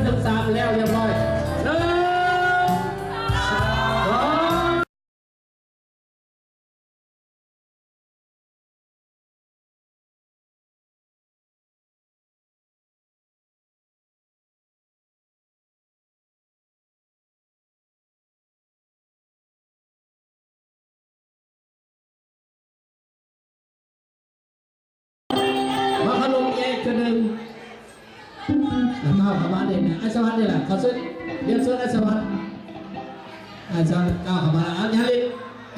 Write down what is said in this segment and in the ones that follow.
ເທີມສາມແລ້ວຮຽບຮ້ອຍ ໜຶ່ງ ສອງ ມາເຄົາລົບແຍກເທື່ອໜຶ່ງ ແລ້ວກ້າວເຂົ້າມາເດ້ນະ ອ້າຍສະຫວັດນີ້ແຫຼະ ຂໍເຊີນ ຮຽນເຊີນອ້າຍສະຫວັດ ອ້າຍສະຫວັດກ້າວເຂົ້າມາ ອ້າວ ຍາລິດ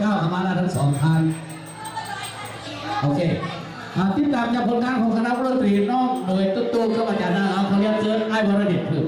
ກ້າວເຂົ້າມາລະທັງສອງທ່ານ ໂອເຄ ອ່າ ຕິດຕາມຈາກຜົນງານຂອງຄະນະວົງດົນຕີນ້ອງໜ່ວຍຕຸດຕູກັບອາຈານນາງ ເອົາ ຂໍຮຽນເຊີນອ້າຍວະລະດິດ ຄື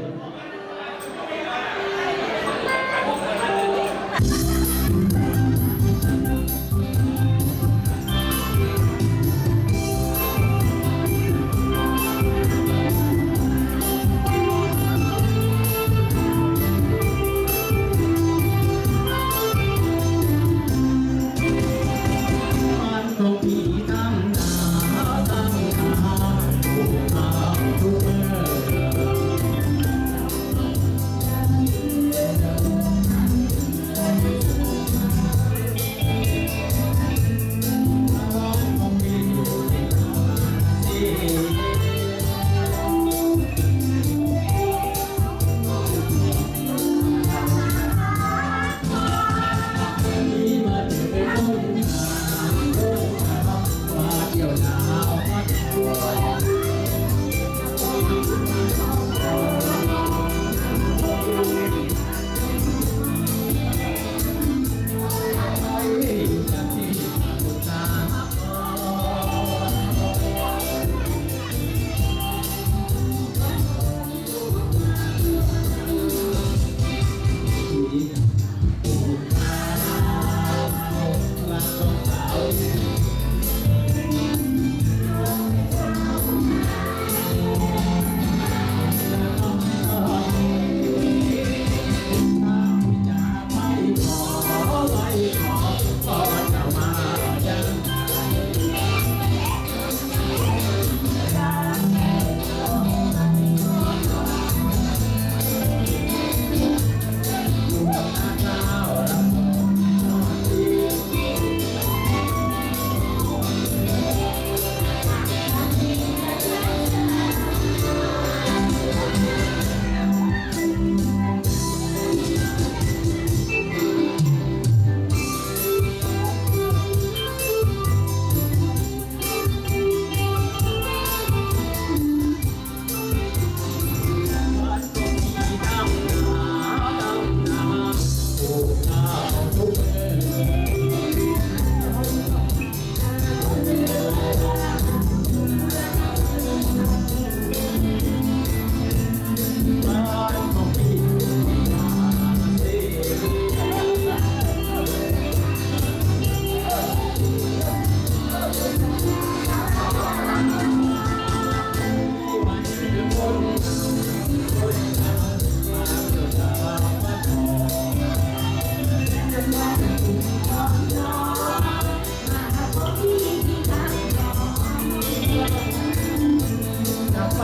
ໄປ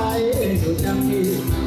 ຢູ່ຈັ່ງຊີ້